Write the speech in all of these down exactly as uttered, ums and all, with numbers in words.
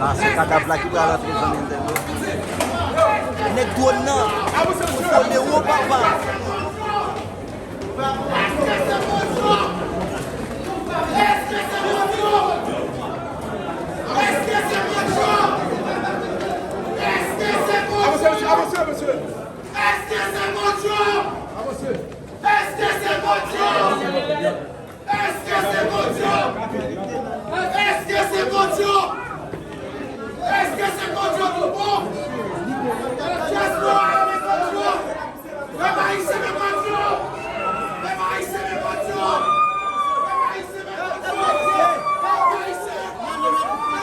A se kadav la ki pral antre, zanmi m. Nèg dwòn nan, ou vole wo, papa. Avanse, mesye, avanse, mesye. Avanse. Èske se Bondye? Èske se Bondye? Èske se Bondye? Èske se Bondye toutbon? Dyaspora, men Bondye! Pèp ayisyen, men Bondye! Pèp ayisyen, men Bondye! Pèp ayisyen, men Bondye! Pèp ayisyen, men Bondye!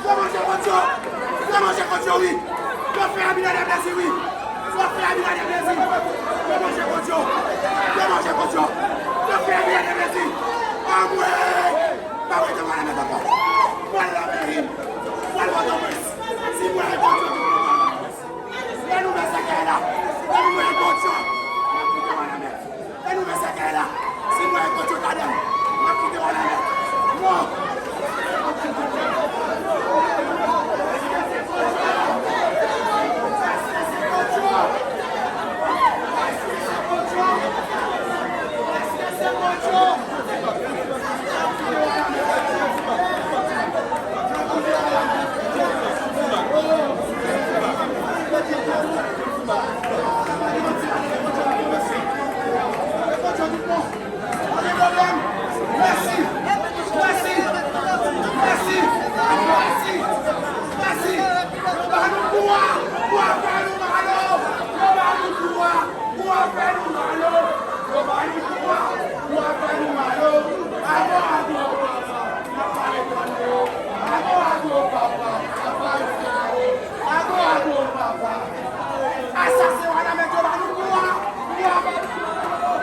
Yo manje Kòdyo! Yo manje Kòdyo, wi! Yo fè Abinader plezi, wi! Yo fè Abinader plezi! Yo manje Kòdyo! Yo manje Kòdyo! Yo fè Abinader plezi! Anmwey! Pa rete mwen nan men papa! Mwen la meri! Mwen Pòtoprens! Si mwen Kòdyo, tout moun Pòtoprens! Lè nou vè sèkèy la, lè nou vè Kòdyo, mwen kite mwen nan men! Lè nou vè sèkèy la, si mwen Kòdyo ladann, mwen kite mwen nan men! Non! Mèsi! Mèsi! Mèsi! Mèsi! Mèsi! Yo ba nou pouvwa! Pouvwa fè nou mal! Yo ba nou pouvwa! Pouvwa fè nou mal! Yo ba nou pouvwa! Pouvwa fè nou mal! Ago, ago, papa! N ap pale tande yo! Ago, ago, papa! N ap pale tande yo! Ago, ago, papa! Asasen Wanament yo ba nou pouvwa! Pouvwa!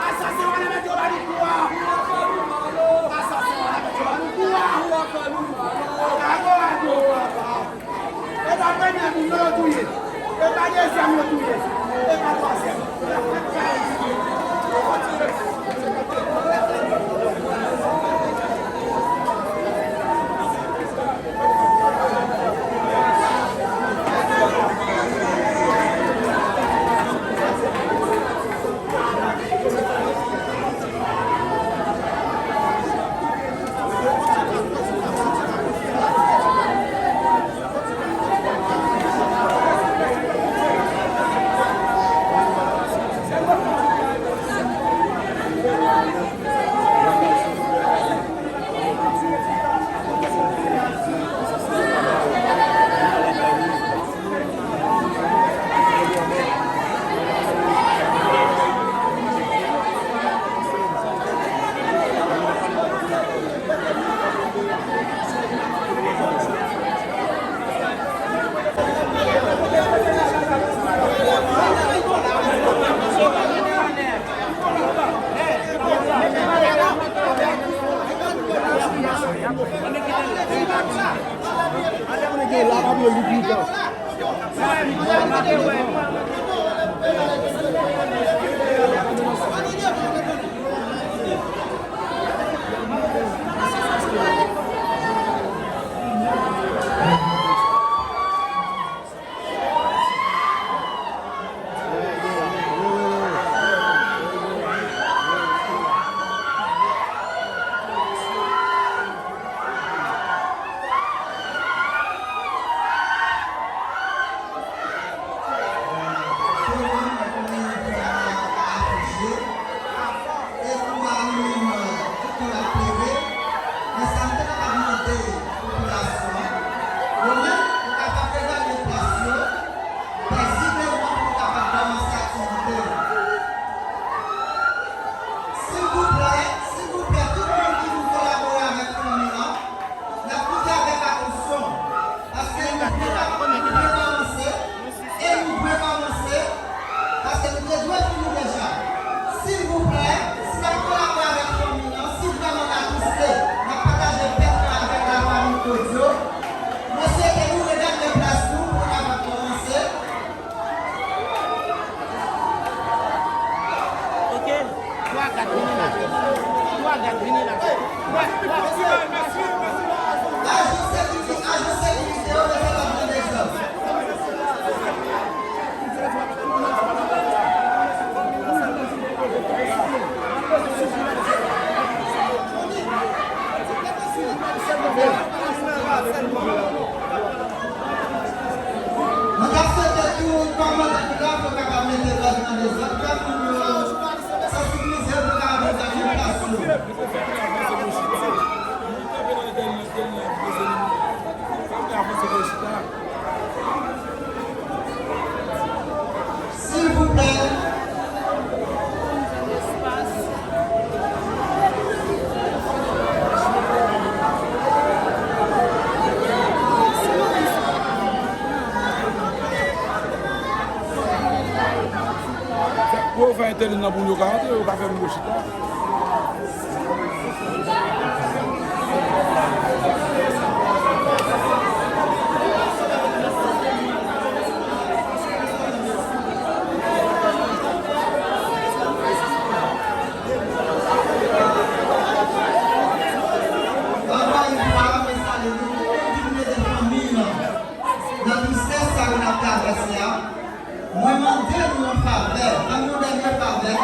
Asasen Wanament yo ba nou pouvwa! Asasen Wanament yo ba nou pouvwa! Ago, ago, papa! E pa premye moun yo yo touye. E pa dezyèm yo touye. E pa twazyèm. Tèlin nan pou yo ka antre, yo ka fè moun yo chita. Ankò yon fwa, mwen salye nou tout, tout fanmi an. Nan tristès sa yo n ap travèse a, mwen mande nou yon favè, ban m yon dènye favè.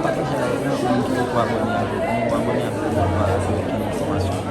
Pataje live la, ou menm ki poko abòne avèk nou, abòne avèk nou pou pa rate okenn enfòmasyon.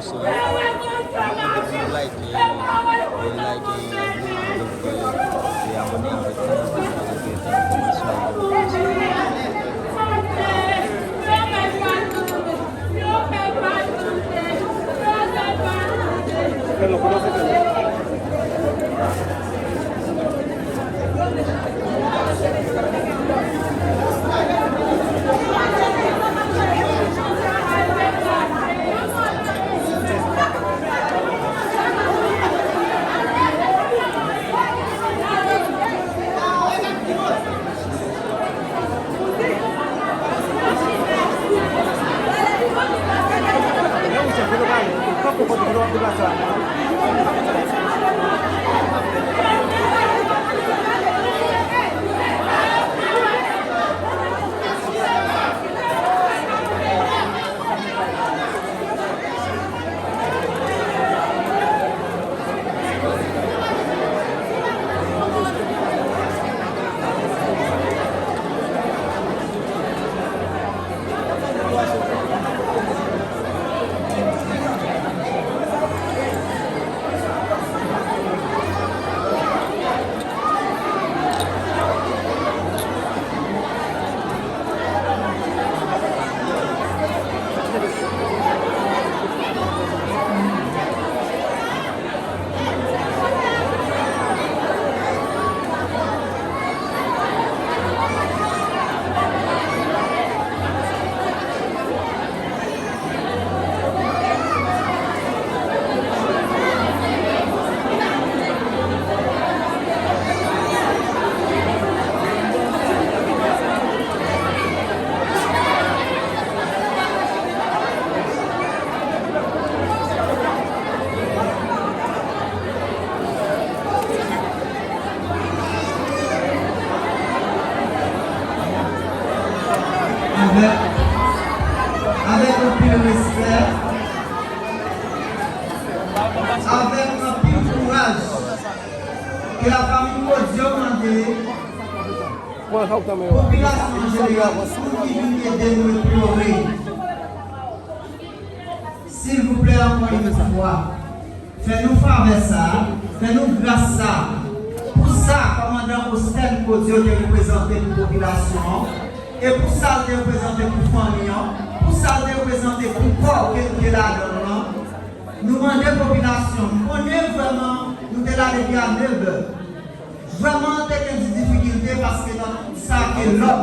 Like, like, like, like, like, e abòne avèk nou pou w pa rate enfòmasyon yo. Avèk, avèk anpil respè, avèk anpil kouraj, ke lafanmi Kodio mande popilasyon an jeneral, pou ki vin ede nou eplore. Silvouplè, ankò yon fwa, fè nou favè sa a, fè nou gras sa a. Pou sa, kòmandan Ostèn Kodio te reprezante pou popilasyon an, e pou sa l te reprezante pou fanmi an, pou sa l te reprezante pou kò ke nou te ladan l lan, nou mande popilasyon, m konnen vrèman nou te la depi a nevè. Vrèman, te gen ti difikilte paske nan tout sa ke lòm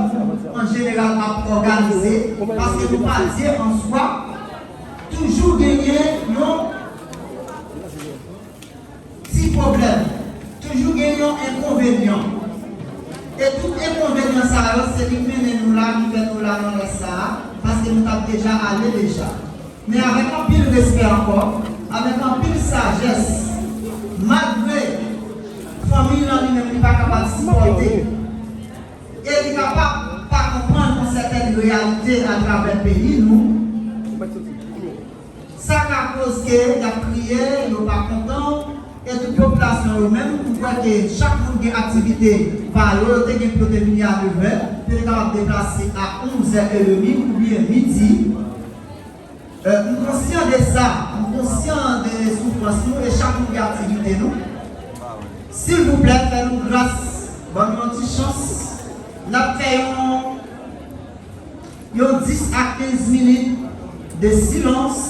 an jeneral ap òganize, paske nou pa Dye an swa, toujou genyen yon ti pwoblèm, toujou gen yon enkonvenyan. E tout enkonvenyan sa yo, se li k mennen nou la, ki fè nou la nan lè sa a, paske nou t ap deja ale deja. Men avèk anpil respè ankò, avèk anpil sajès, malgre fanmi l lan li menm li pa kapab sipòte, e li kapab pa konprann yon sètèn reyalite atravè peyi nou, sa ka koz ke y ap kriye, yo pa kontan, e tout popilasyon yo menm, ou kwè ke chak moun gen aktivite pa yo, yo te gen pou yo te vini a nevè, yo te kapab deplase a onzè edmi oubyen midi. Euh, m konsyan de sa, m konsyan de soufrans nou e chak moun gen aktivite nou. Silvouplè, fè nou gras, ban nou yon ti chans. N ap fè yon, yon dis a kenz minit de silans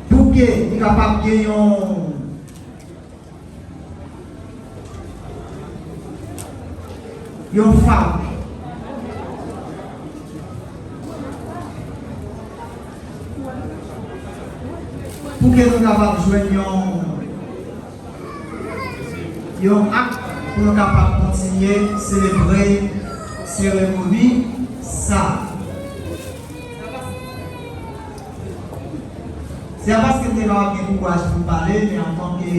pou ke li kapab gen yon yon fab. Pou ke nou kapab jwenn yon, yon ak pou nou kapab kontinye selebre seremoni sa a. Se pa paske m te kapab gen kouraj pou m pale, men antanke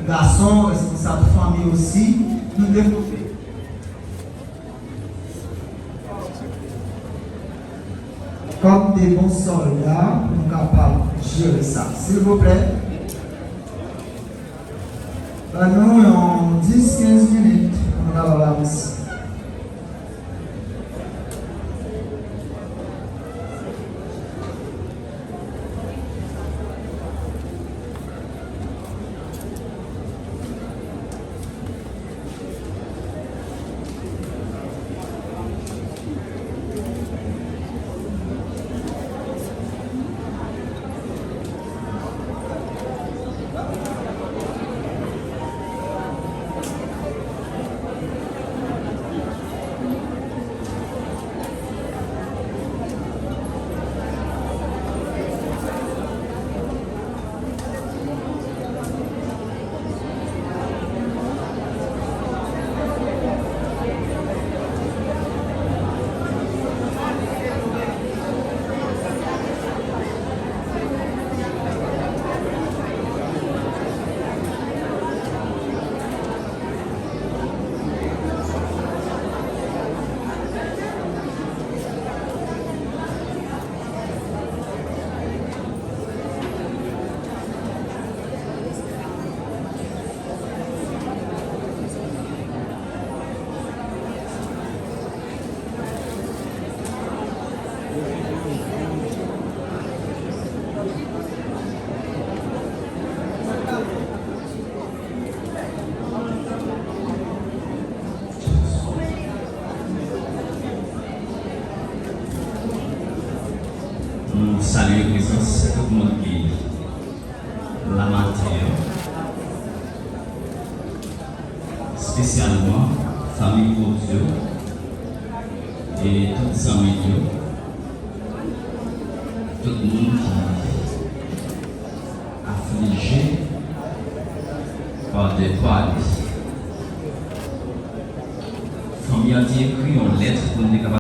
gason, responsab fanmi osi, nou devlope kòm de bon sòlda pou nou kapab jere sa. Silvouplè, ban nou yon dis, kenz minit pou nou kapab avanse. Nou salye prezans tout moun ki la maten an, espesyalman fanmi Claudio e tout zanmi yo, tout moun ki aflije pa de pa li. Fanmi an te ekri yon lèt pou n te kapab